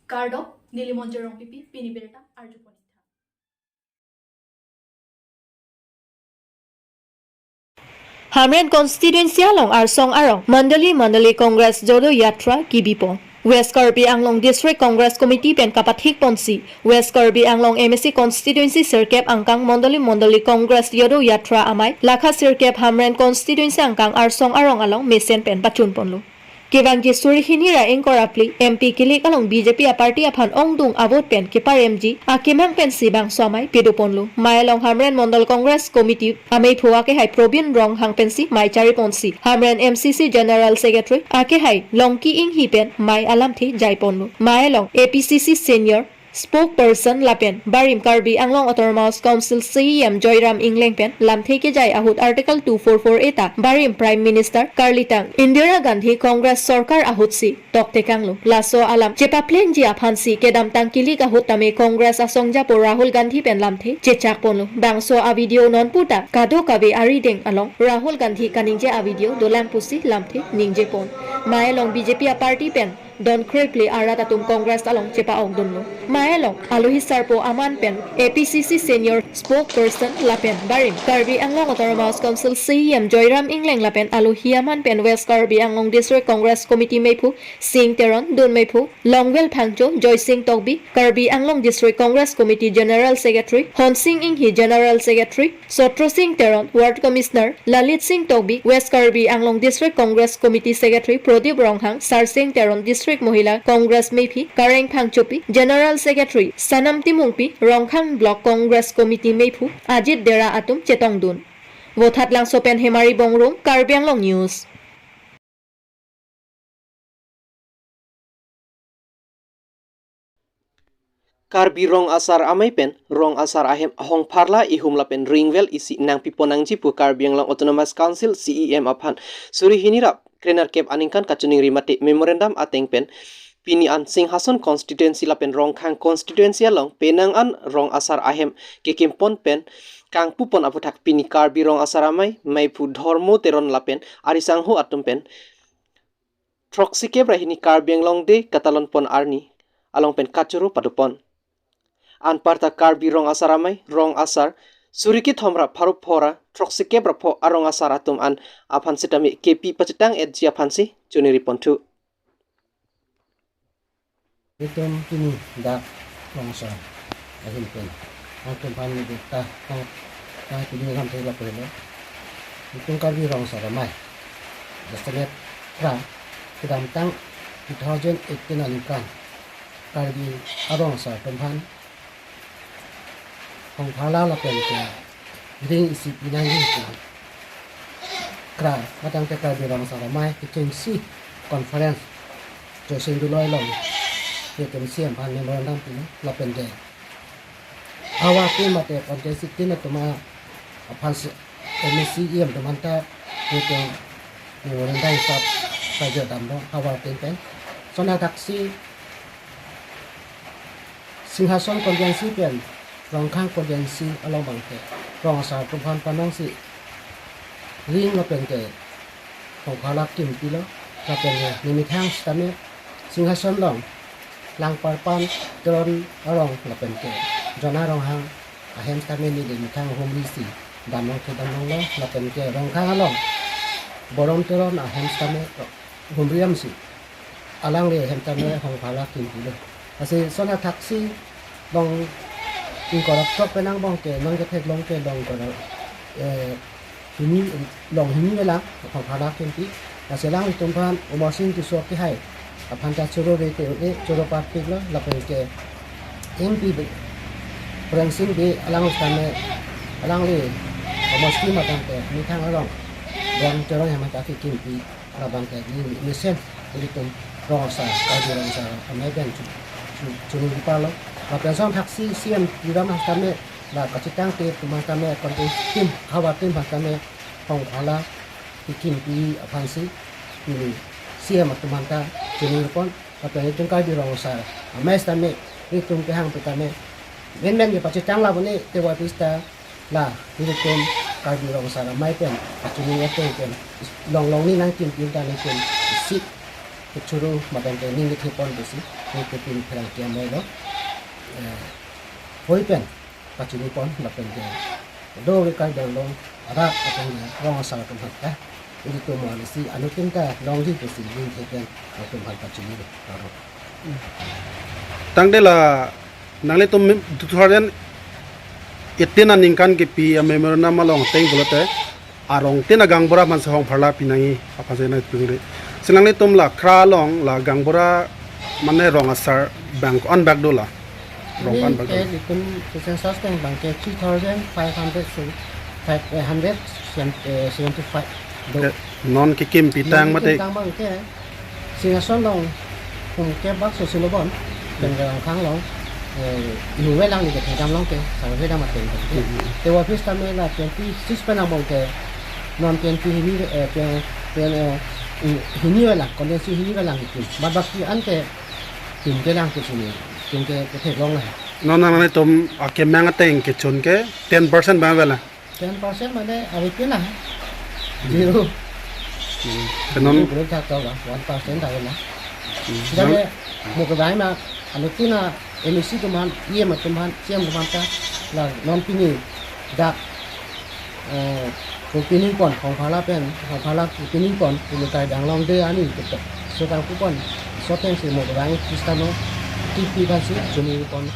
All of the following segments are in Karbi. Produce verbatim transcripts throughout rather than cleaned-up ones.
Kardom, neli Monjir Rongpipi, pini birta arjupon. Hamren constituency along arsong arong Mandali Mandali Congress Jodo Yatra kibipon. West Karbi Anglong District Congress Committee pen kapathik ponsi West Karbi Anglong M A C constituency sirkep angkang Mandali Mandali Congress Jodo Yatra amei lakha sirkep Hamren constituency angkang arsong arong along mesen pen pachun ponlo. Kevangji suri hini ra ingkoi ra phli M P kilik along B J P a party aphan ongdung avote pen keparemji akemang pensi bangso amei pado ponlo. Mei along Hamren Mandal Congress Committee ameiphu akehai Probin Ronghang pensi mei chari ponsi Hamren M C C General Secretary akehai Longki Inghi pen mei alamthe jai ponlo. Mei along A P C C Senior Spokesperson lapen barim Karbi Anglong Autonomous Council C E M Joyram Ingleng pen lamthe kejai ahut Article two four four A ta barim Prime Minister karlitang Indira Gandhi Congress sorkar ahutsi toktekanglo. Laso alam chepaplengji aphansi kedamtang kilik ahut tame Congress asongjapo Rahul Gandhi pen lamthe chechak ponlo. Bangso a video non puta kadokave arideng along Rahul Gandhi kaningje a video dolang pusi lamthe ningje pon. Mei along B J P a party pen don krepleng arat atum Congress along chepa-ok dunlo. Mei along alohi sarpo aman pen A P C C Senior Spokesperson lapen barim Karbi Anglong Autonomous Council C E M Joyram Ingleng lapen alohi aman pen West Karbi Anglong District Congress Committee meiphu Sing Teron, dun meiphu Longwel Phangcho, Joysing Tokbi, Karbi Anglong District Congress Committee General Secretary Honsing Inghi, General Secretary Sotro Sing Teron, Ward Commissioner Lalit Sing Tokbi, West Karbi Anglong District Congress Committee Secretary Prodip Ronghang, Sarsing Teron, District Mohila Congress meiphi Kareng Phangchopi, General Secretary Sanam Timungpi, Ronghang Block Congress Committee meiphu Ajit Dera atum chetongdun. Vothatlangso pen Hemari Bongrung, Karbi Anglong News. Karbi Rong Asar Amei pen Rong Asar ahem hongpharla ihum lapen ringvel isi nangpiponangji pu Karbi Anglong Autonomous Council C E M aphan suri hini ra krenerkep aningkan kachiningri mate memorandum ateng pen pini an Singhason constituency lapen Rongkhang constituency along penang an Rong Asar ahem kekimpon pen kangpupon aputhak pini Karbi Rong Asar Amei meiphu Dhormo Teron lapen arisangho atum pen throksikep ra hini Karbi Anglong Day katalonpon arni along pen kachoro padopon. Anparta Karbi Rong Asar Amei, Rong Asar suri kethom ra pharo pho ra throksikep ra pho arong asar atum an aphan sitame kepi pachetang etji aphansi choningri ponthu. Itum pini dak Rong Asar ahin pen nangtumphan ni dikta nang nang pini lamthe lapu helo. Itum Karbi Rong Asar Amei. Jasemet ra kedamtang two thousand eighteen aningkan Karbi arong asar atumphan hongpharla lapen ke ring isi pinangji pu kra matang ke Karbi Rong Asar Amei kechengsi conference Joysing Doloi along K T M C aphan memorandum pilo lapen ke havar tin mate constituency tin atum aphansi M A C E M atum aphanta K T M memorandum sap kajadamlo havar tin pen. Sonathaksi Singhason constituency pen Rongkhang constituency along abang ke Rong Asar atumphan panongsi ring lapen ke hongpharla kimpilo lapen ke nemethang sitame Singhason along Langparpan Teron arong lapen ke Jona Ronghang ahem sitame neli methang humrisi damlong kedamlonglo lapen ke Rongkhang along Borom Teron ahem sitame humri damsi alangli ahem tame hongpharla kimpilo. Lasi sonathaksi long ingkoi ra throk penang abang ke non ketheklong ke long ingkoi ra, eh, hini long hini vela hongpharla kimpi. Lasi alanglitum aphan Amarsing Tisso akehai aphanta choro re te e choro parpiklo lapen ke M P Bren Sing Bey alangli tame alangli Amarsing matang ke methang arong Borom Teron ahem ta kekimpi. Labang ke ni mesen ilitum Rong Asar, Karbi Rong Asar Amei pen chu, chu, chunung kipalo. Lapen songthaksi C M Tuliram Ronghang tame la kachetongte atum tame constituency tin havar tin aphan tame hongpharla kekimpi aphansi pini C M atum aphanta chunung pon. Lapen itum Karbi Rong Asar Amei tame itum kehang pu tame menmen kepachetong labone te wa pista la nelitum Karbi Rong Asar Amei pen kachini ateng pen longlong ni nangkimpi ta nelitum isi Kechoro lapen ke ning kethepon pusi, nelitum pherangke amei lo. Eh, hoi pen pachini pon lapen ke do ke Karbi Anglong arat lapen ke rong asar atum aphan ta, nelitum mo lesi anuttin ta longji pusi ning kethe pen latum aphan pachini lo. Aro. Tangte la nanglitum two thousand eighteen aningkan kepi a memorandum along ateng pulote arong tin agangbura aphan si hong pharla pinangji aphan si nangtungde. Si nanglitum la kra along la gangbura mane rong asar bang ko-an bak do la? Rong ko-an bak do? Nelitum census ateng bang ke three thousand five hundred, five hundred seventy-five do. Eh, non kekim pitang mate? Tang bang ke Sinason along hum ke bak so silo bon, pen ke Rongkhang along, eh, ihu velang ni ke thekdam along ke, sang thekdam ateng ke. Hmm. Te office tame la twenty-six pen angbong ke, non twenty hini, eh, pen, pen, eh, hini velang, constituency hini velang itum. Bad baki an ke, tim kelang ke sini, tim ke, ke theklong la. Non nanglitum akemang ateng kechun ke ten percent bang velang? Ten percent mane avi pina. Zero. Hmm. Ke non? Zero growth thak tau la, one percent tau la. Hmm. Jale mo kevang ma, anu tina M A C atum aphan, E M atum aphan, C E M atum aphan ta, la non pini dak, eh, ko pini pon, hong pharla pen, hong pharla ko pini pon, pini kai dang long de ani ketok. So tang kupon, so teng si mo kevang, kista no, T P kan si, chuni pon.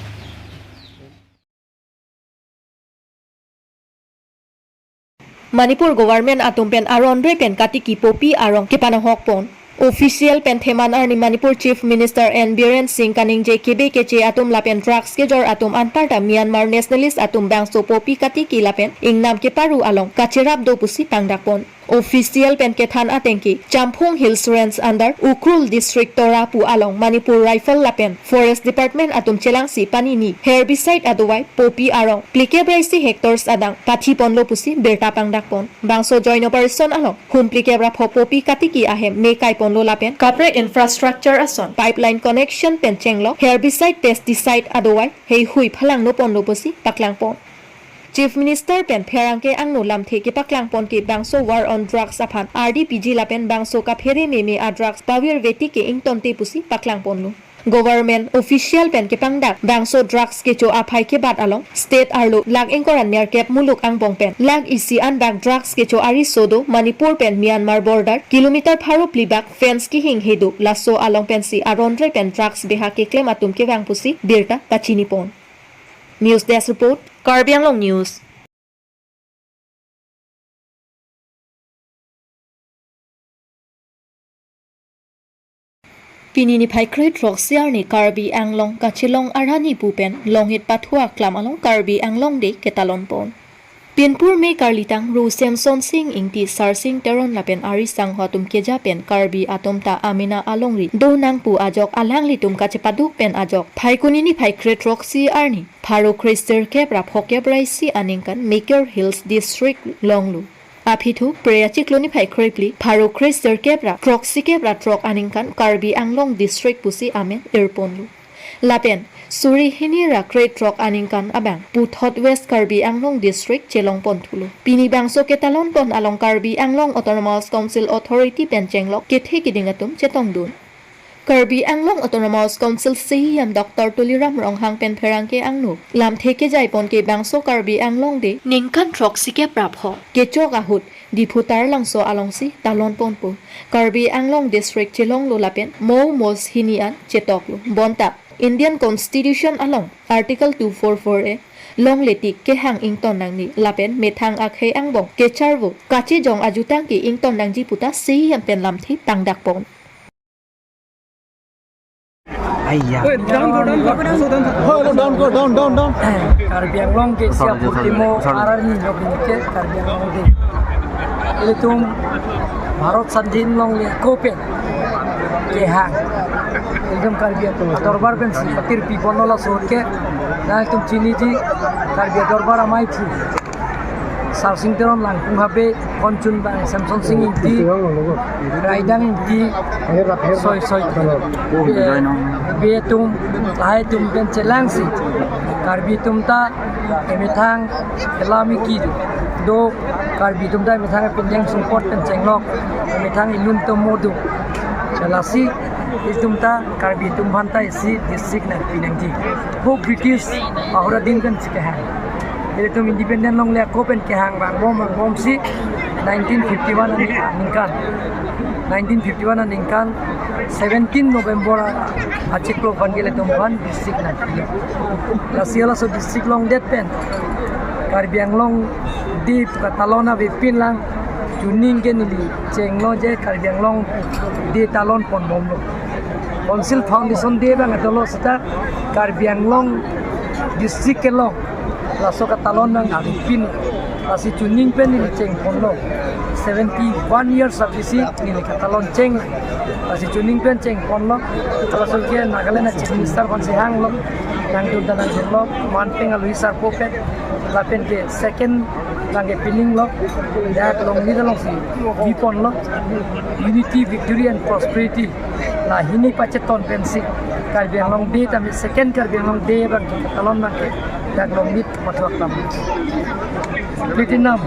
Manipur government atum pen aron re pen katiki popi arong kepanahok pon. Official pen theman arni Manipur Chief Minister N Biren Singh kaningje kebe keche atum lapen drugs kejor atum anparta Myanmar nationalist atum bangso popi katiki lapen ingnam keparu along kacherap do pusi pangdak pon. Official pen kethan ateng ke Champhung Hills Range under Ukhrul District Tora pu along Manipur Rifle lapen Forest Department atum chelangsi panini herbicide adovai popi arong phlikep ra isi hectares adang pathi ponlo pusi birta pangdak pon. Bangso joint operation along hum phlikep ra pho popi katiki ahem me kai ponlo lapen kaprek infrastructure ason pipeline connection pen chenglok herbicide pesticide adovai heihui phalangno ponlo pusi paklang pon. Chief Minister pen pherangke angno lamthe kepaklang pon ke bangso war on drugs aphan ardi piji lapen bangso kaphere meme a drugs pavir veti ke ingtonte pusi paklang ponlo. Government official pen kepangdak bangso drugs kecho aphai kebat along state arlo lakh ingkoi ra nerkep muluk angbong pen lakh isi an bak drugs kecho ariso do Manipur pen Myanmar border kilometer pharo phli bak fence kehing hedo laso along pensi aron re pen drugs beha keklem atum kevang pusi birta pachini pon. News Desk Report, Karbi Anglong News. Pini niphai kre throksi arni Karbi Anglong kachelong arani pu pen Longit Pathua Klam along Karbi Anglong Day ketalon pon. Pinpur me karlitang Ru Semson Sing Ingti, Sarsing Teron lapen ari sangho atum keja pen Karbi atum ta amena alongri do nang pu ajok alanglitum kachepaduk pen ajok Phaikuni niphai kre throksi arni pharo kre sirkep ra phokep ra isi aningkan Mikir Hills District longlo. Aphi thu Phre achiklo niphai kre phli pharo kre sirkep ra throksi kep ra throk aningkan Karbi Anglong District pusi amen irponlo. Lapen suri hini ra kre throk aningkan abang puthot West Karbi Anglong District chelong pon thulo. Pini bangso ketalon pon along Karbi Anglong Autonomous Council Authority pen chenglok kethe kiding atum chetongdun. Karbi Anglong Autonomous Council C E M Doctor Tuliram Ronghang pen pherangke angno lamthe kejai pon ke bangso Karbi Anglong Day ningkan throksi kep ra pho kechok ahut Diphu Tarlangso alongsi talon ponpo. Karbi Anglong District chelonglo lapen mo mos hini an chetoklo. Bonta Indian Constitution along Article two four four A longle tik kehang ington nangne lapen methang akhei angbong kecharvo kachejong ajutang ke ington nangji puta C E M pen lamthe pangdak pon. Aiya. Wait, down go, down go. Down go, down, down, down. Karbi Anglong ke siap ultimo arani nyok ke Karbi Anglong ke. Ilitum Bharat Sadhin longle kopen kehang. Ilitum Karbi Anglong adorbar pensi patir pi ponlo laso ke. Nangtum chiniji Karbi adorbar amei thu. Sarsing Teron Langkung Habe, Konchun Bang, Semson Sing Ingti, Raidang Ingti, soi soi. Be, be atum, lahai atum pen chelangsi Karbi atum ta emethang elam iki do, Karbi atum ta emethang pen yang sumpot pen chenglok, emethang ilun atum mo do. Chelasi Itum ta Karbi atum aphan ta isi district nangpi nangji. Ho British ahora din pen si kehang. Ilitum independent longle ako pen kehang vangbom vangbomsi nineteen fifty-one ani- aningkan. Nineteen fifty-one aningkan seventeen November a- achiklo aphan ke ilitum aphan district nangpi. Lasi halaso district longdet pen Karbi Anglong Day pu katalon avepin lang, chuning ke neli chenglo je Karbi Anglong Day talon ponbomlo. Council Foundation Day abang dolo seta Karbi Anglong District kelong laso katalon abang avepin. Lasi chuning pen neli chengponlo. Seventy-one years aphi si neli katalon cheng. Lasi chuning pen chengponlo. Laso ke Nagaland a Chief Minister aphan si hanglo. Nangdun ta nangdunlo. Manpeng alui sarpo pen. Lapen ke second abang ke pininglo. Dak Longnit alongsi biponlo. Unity, victory and prosperity. La hini pacheton pensi Karbi Anglong Day tame second Karbi Anglong Day abang ke katalon abang ke dak Longnit mathuaklam. Platinum.